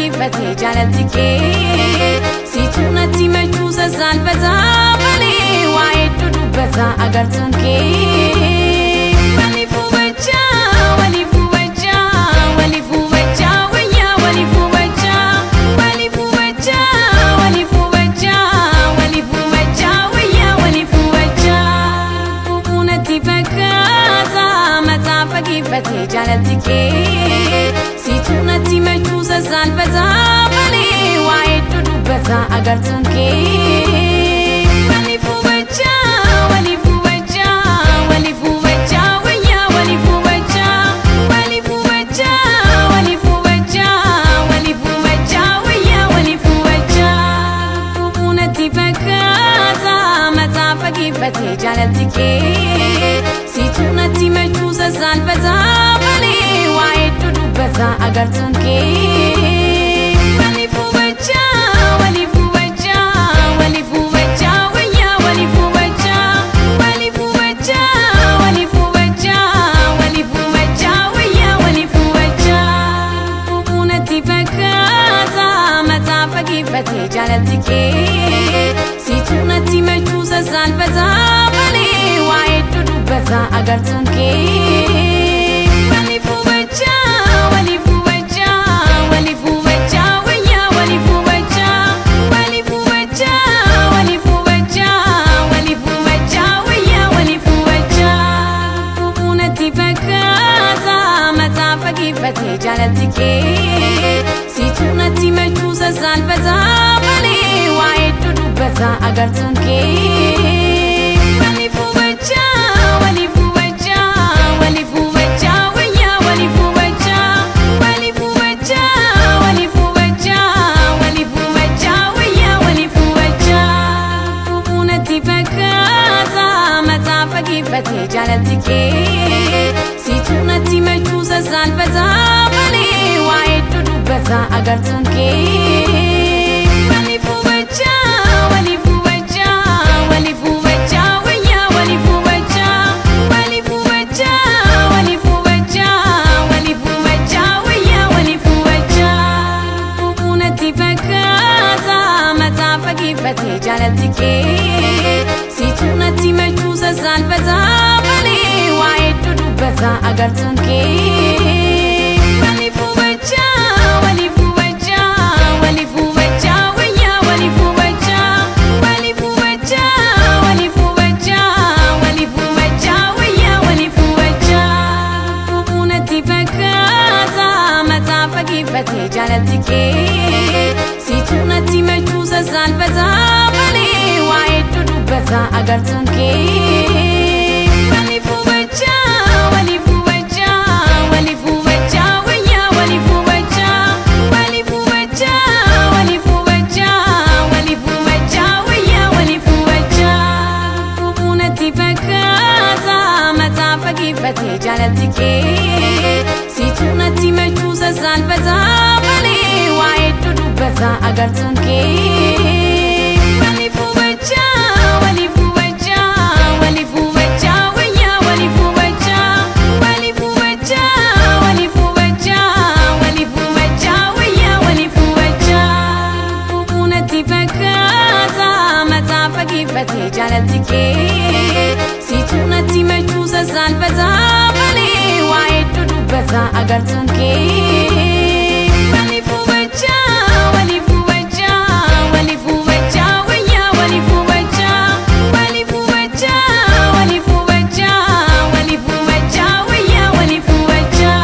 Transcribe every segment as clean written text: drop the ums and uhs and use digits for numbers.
Fageeffatee jaalatti kee siituu natti machuu sassaalfataa malee waa hedduu dubbata agartuun kee. Waliif hubachaa, waliif hubachaa, waliif hubachaa wayyaa waliif hubachaa, waliif hubachaa, waliif hubachaa, waliif hubachaa wayyaa waliif hubachaa. Lubbuu natti fakkaata mataa fageeffatee jaalatti kee siituu natti machuu sassaalfataa malee waa hedduu dubbata agartuun kee. Waliif hubachaa, waliif hubachaa, waliif hubachaa wayyaa waliif hubachaa, waliif hubachaa, waliif hubachaa, waliif hubachaa wayyaa waliif hubachaa. Lubbuu natti fakkaata mataa fageeffatee jaalatti kee siituu natti machuu sassaalfataa malee waa hedduu dubbata agartuun kee. Waliif hubachaa, waliif hubachaa, waliif hubachaa wayyaa waliif hubachaa, waliif hubachaa, waliif hubachaa, waliif hubachaa wayyaa waliif hubachaa. Lubbuu natti fakkaata mataa fageeffatee jaalatti kee siituu natti machuu sassaalfataa malee waa hedduu dubbata agartuun kee. Waliif hubachaa, waliif hubachaa, waliif hubachaa wayyaa waliif hubachaa, waliif hubachaa, waliif hubachaa, waliif hubachaa wayyaa waliif hubachaa. Lubbuu natti fakkaata mataa fageeffatee jaalatti kee siituu natti machuu sassaalfataa malee waa hedduu dubbata agartuun kee. Waliif hubachaa, waliif hubachaa, waliif hubachaa wayyaa waliif hubachaa, waliif hubachaa, waliif hubachaa, waliif hubachaa wayyaa waliif hubachaa. Lubbuu natti fakkaata mataa fageeffatee jaalatti kee siituu natti machuu sassaalfataa malee waa hedduu dubbata agartuun kee. Waliif hubachaa, waliif hubachaa, waliif hubachaa wayyaa waliif hubachaa, waliif hubachaa, waliif hubachaa, waliif hubachaa wayyaa waliif hubachaa. Lubbuu natti fakkaata mataa fageeffatee jaalatti kee siituu natti machuu sassaalfataa malee waa hedduu dubbata agartuun kee. Waliif hubachaa, waliif hubachaa, waliif hubachaa wayyaa waliif hubachaa, waliif hubachaa, waliif hubachaa, waliif hubachaa wayyaa waliif hubachaa. Lubbuu natti fakkaata mataa fageeffatee jaalatti kee siituu natti machuu sassaalfataa malee waa hedduu dubbata agartuun kee. Waliif hubachaa, waliif hubachaa, waliif hubachaa wayyaa waliif hubachaa, waliif hubachaa, waliif hubachaa, waliif hubachaa wayyaa waliif hubachaa. Lubbuu natti fakkaata mataa fageeffatee jaalatti kee siituu natti machuu sassaalfataa malee waa hedduu dubbata agartuun kee. Waliif hubachaa, waliif hubachaa, waliif hubachaa wayyaa waliif hubachaa, waliif hubachaa, waliif hubachaa, waliif hubachaa wayyaa waliif hubachaa. Lubbuu natti fakkaata mataa fageeffatee jaalatti kee siituu natti machuu sassaalfataa malee waa hedduu dubbata agartuun kee. Waliif hubachaa, waliif hubachaa, waliif hubachaa wayyaa waliif hubachaa, waliif hubachaa, waliif hubachaa, waliif hubachaa wayyaa waliif hubachaa.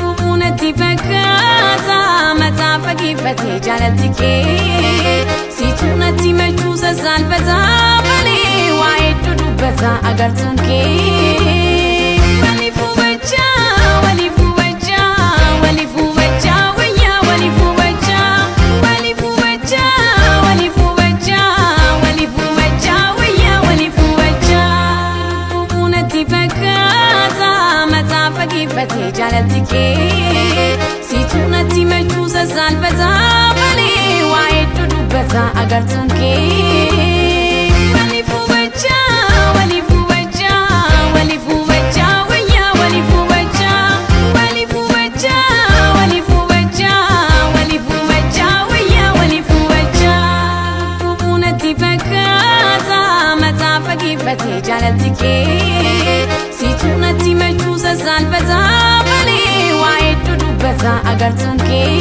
Lubbuu natti fakkaata mataa fageeffatee jaalatti kee siituu natti machuu sassaalfataa malee waa hedduu dubbata agartuun kee. Waliif hubachaa, waliif hubachaa, waliif hubachaa wayyaa waliif hubachaa, waliif hubachaa, waliif hubachaa, waliif hubachaa wayyaa waliif hubachaa. Lubbuu natti fakkaata mataa fageeffatee jaalatti kee siituu natti machuu sassaalfataa malee waa hedduu dubbata agartuun kee. Waliif hubachaa, waliif hubachaa, waliif hubachaa wayyaa waliif hubachaa, waliif hubachaa, waliif hubachaa, waliif hubachaa. natti fakkaata mataa fageeffatee jaalatti kee siituu natti machuu sassaalfata malee waa hedduu dubbata agartuun kee.